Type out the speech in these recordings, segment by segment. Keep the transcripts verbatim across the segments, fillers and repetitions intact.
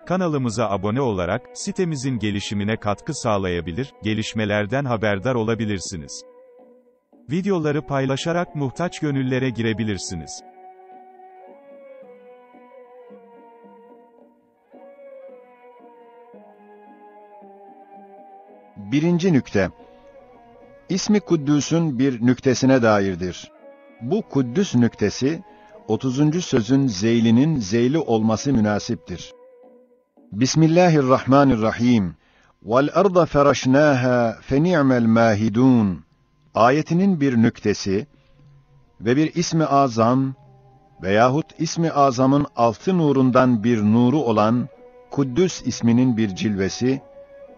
Kanalımıza abone olarak sitemizin gelişimine katkı sağlayabilir, gelişmelerden haberdar olabilirsiniz. Videoları paylaşarak muhtaç gönüllere girebilirsiniz. Birinci nükte. İsmi Kuddüs'ün bir nüktesine dairdir. Bu Kuddüs nüktesi, otuzuncu sözün zeylinin zeyli olması münasiptir. Bismillahirrahmanirrahim. "Vel arda feraşnaha fe ni'mel mahidun." Ayetinin bir nüktesi ve bir ismi azam veyahut ismi azamın altı nurundan bir nuru olan Kuddüs isminin bir cilvesi,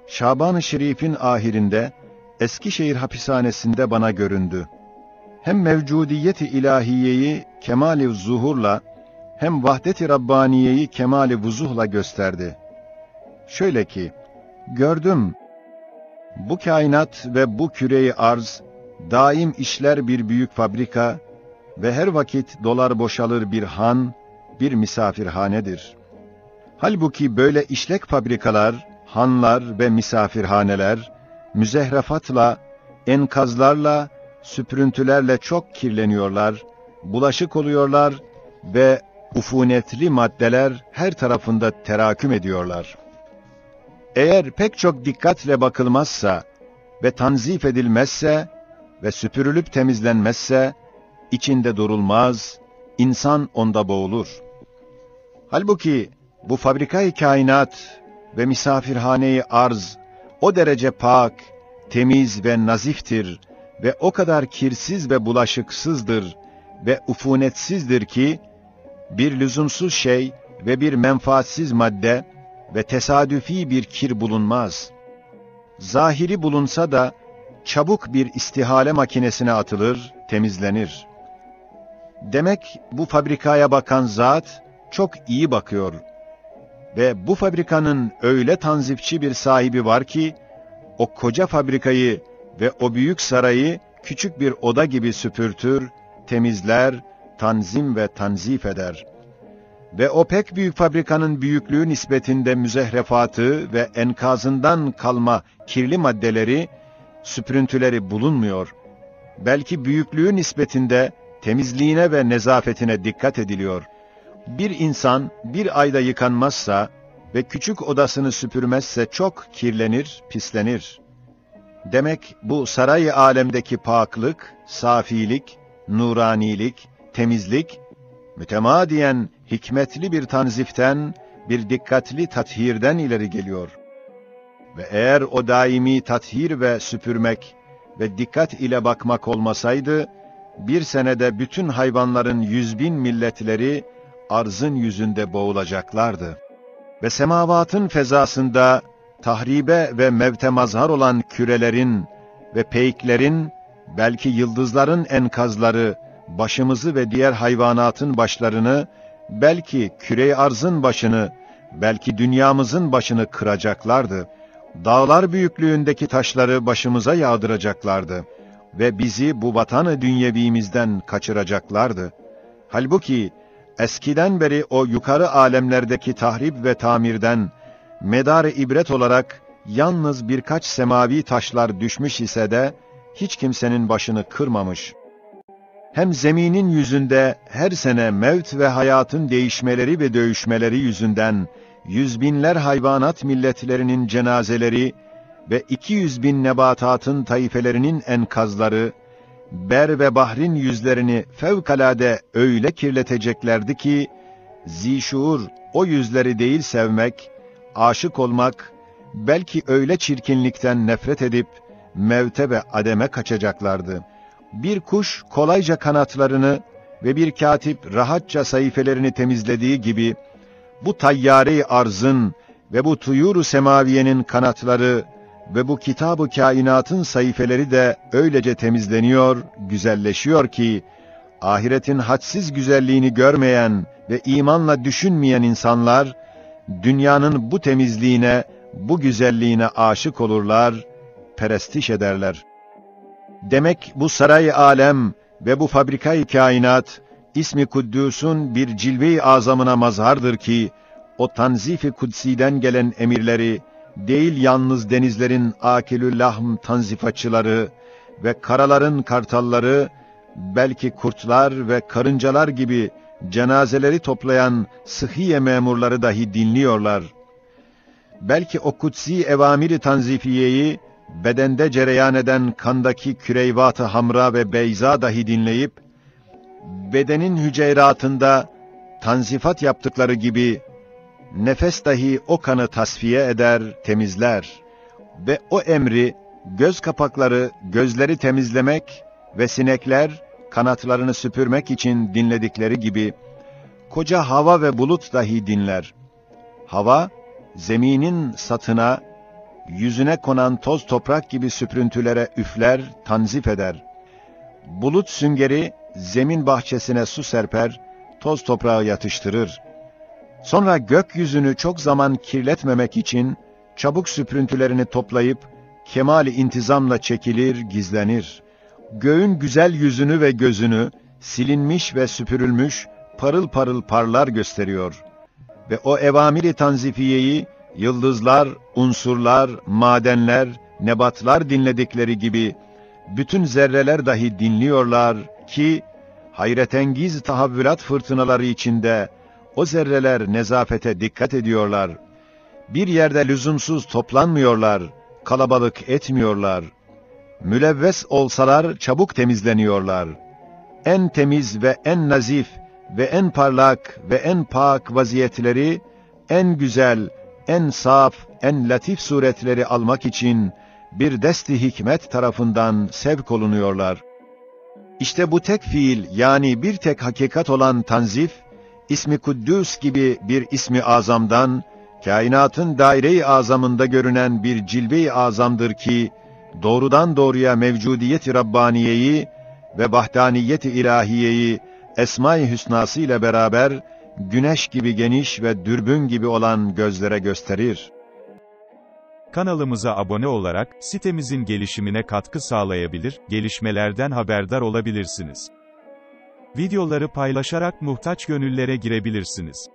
Şaban-ı Şerif'in ahirinde Eskişehir hapishanesinde bana göründü. Hem mevcudiyet-i ilahiyeyi kemal-i zuhurla, hem vahdet-i Rabbaniyeyi kemal-i vuzuhla gösterdi. Şöyle ki, gördüm, bu kainat ve bu küre-i arz daim işler bir büyük fabrika ve her vakit dolar boşalır bir han, bir misafirhanedir. Halbuki böyle işlek fabrikalar, hanlar ve misafirhaneler müzehrefatla, enkazlarla, süprüntülerle çok kirleniyorlar, bulaşık oluyorlar ve ufunetli maddeler her tarafında teraküm ediyorlar. Eğer pek çok dikkatle bakılmazsa ve tanzif edilmezse ve süpürülüp temizlenmezse, içinde durulmaz, insan onda boğulur. Halbuki bu fabrikayı kainat ve misafirhaneyi arz o derece pak, temiz ve naziftir ve o kadar kirsiz ve bulaşıksızdır ve ufunetsizdir ki, bir lüzumsuz şey ve bir menfaatsiz madde ve tesadüfi bir kir bulunmaz. Zahiri bulunsa da çabuk bir istihale makinesine atılır, temizlenir. Demek bu fabrikaya bakan zat çok iyi bakıyor. Ve bu fabrikanın öyle tanzifçi bir sahibi var ki, o koca fabrikayı ve o büyük sarayı küçük bir oda gibi süpürtür, temizler, tanzim ve tanzif eder. Ve o pek büyük fabrikanın büyüklüğü nispetinde müzehrefatı ve enkazından kalma kirli maddeleri, süprüntüleri bulunmuyor. Belki büyüklüğü nispetinde temizliğine ve nezafetine dikkat ediliyor. Bir insan bir ayda yıkanmazsa ve küçük odasını süpürmezse çok kirlenir, pislenir. Demek bu saray-ı alemdeki paklık, safilik, nuranilik, temizlik, mütemadiyen hikmetli bir tanziften, bir dikkatli tathirden ileri geliyor. Ve eğer o daimi tathir ve süpürmek ve dikkat ile bakmak olmasaydı, bir senede bütün hayvanların yüz bin milletleri arzın yüzünde boğulacaklardı. Ve semavatın fezasında tahribe ve mevte mazhar olan kürelerin ve peyklerin, belki yıldızların enkazları başımızı ve diğer hayvanatın başlarını, belki küre-i arzın başını, belki dünyamızın başını kıracaklardı. Dağlar büyüklüğündeki taşları başımıza yağdıracaklardı ve bizi bu vatanı dünyevimizden kaçıracaklardı. Halbuki eskiden beri o yukarı alemlerdeki tahrip ve tamirden medarı ibret olarak yalnız birkaç semavi taşlar düşmüş ise de hiç kimsenin başını kırmamış. Hem zeminin yüzünde her sene mevt ve hayatın değişmeleri ve dövüşmeleri yüzünden yüz binler hayvanat milletlerinin cenazeleri ve iki yüz bin nebatatın taifelerinin enkazları, ber ve bahrin yüzlerini fevkalade öyle kirleteceklerdi ki, zişuur o yüzleri değil sevmek, aşık olmak, belki öyle çirkinlikten nefret edip, mevte ve ademe kaçacaklardı. Bir kuş kolayca kanatlarını ve bir katip rahatça saifelerini temizlediği gibi, bu tayyare-i arzın ve bu tuyur-u semaviyenin kanatları ve bu kitab-ı kainatın saifeleri de öylece temizleniyor, güzelleşiyor ki, ahiretin hadsiz güzelliğini görmeyen ve imanla düşünmeyen insanlar, dünyanın bu temizliğine, bu güzelliğine aşık olurlar, perestiş ederler. Demek bu saray-ı alem ve bu fabrikayı kainat, ismi Kuddüs'ün bir cilve-i azamına mazhardır ki, o tanzif-i kudsiden gelen emirleri, değil yalnız denizlerin akilü lahm tanzifatçıları ve karaların kartalları, belki kurtlar ve karıncalar gibi cenazeleri toplayan sıhhiye memurları dahi dinliyorlar. Belki o kutsi evamiri tanzifiyeyi bedende cereyan eden kandaki küreyvat-ı hamra ve beyza dahi dinleyip, bedenin hüceyratında tanzifat yaptıkları gibi nefes dahi o kanı tasfiye eder, temizler. Ve o emri göz kapakları gözleri temizlemek ve sinekler kanatlarını süpürmek için dinledikleri gibi koca hava ve bulut dahi dinler. Hava, zeminin satına, yüzüne konan toz toprak gibi süprüntülere üfler, tanzif eder. Bulut süngeri zemin bahçesine su serper, toz toprağı yatıştırır. Sonra gökyüzünü çok zaman kirletmemek için çabuk süprüntülerini toplayıp kemal-i intizamla çekilir, gizlenir. Göğün güzel yüzünü ve gözünü silinmiş ve süpürülmüş parıl parıl parlar gösteriyor. Ve o evamiri tanzifiyeyi yıldızlar, unsurlar, madenler, nebatlar dinledikleri gibi bütün zerreler dahi dinliyorlar ki hayretengiz tahavvülat fırtınaları içinde o zerreler nezafete dikkat ediyorlar. Bir yerde lüzumsuz toplanmıyorlar, kalabalık etmiyorlar. Mülevves olsalar çabuk temizleniyorlar. En temiz ve en nazif ve en parlak ve en pak vaziyetleri, en güzel, en saf, en latif suretleri almak için bir desti hikmet tarafından sevk olunuyorlar. İşte bu tek fiil, yani bir tek hakikat olan tanzif, ismi kuddüs gibi bir ismi azamdan, kainatın daire-i azamında görünen bir cilve-i azamdır ki, doğrudan doğruya mevcudiyet-i Rabbaniyeyi ve vahdaniyet-i ilahiyeyi Esma-i Hüsnası ile beraber güneş gibi geniş ve dürbün gibi olan gözlere gösterir. Kanalımıza abone olarak sitemizin gelişimine katkı sağlayabilir, gelişmelerden haberdar olabilirsiniz. Videoları paylaşarak muhtaç gönüllere girebilirsiniz.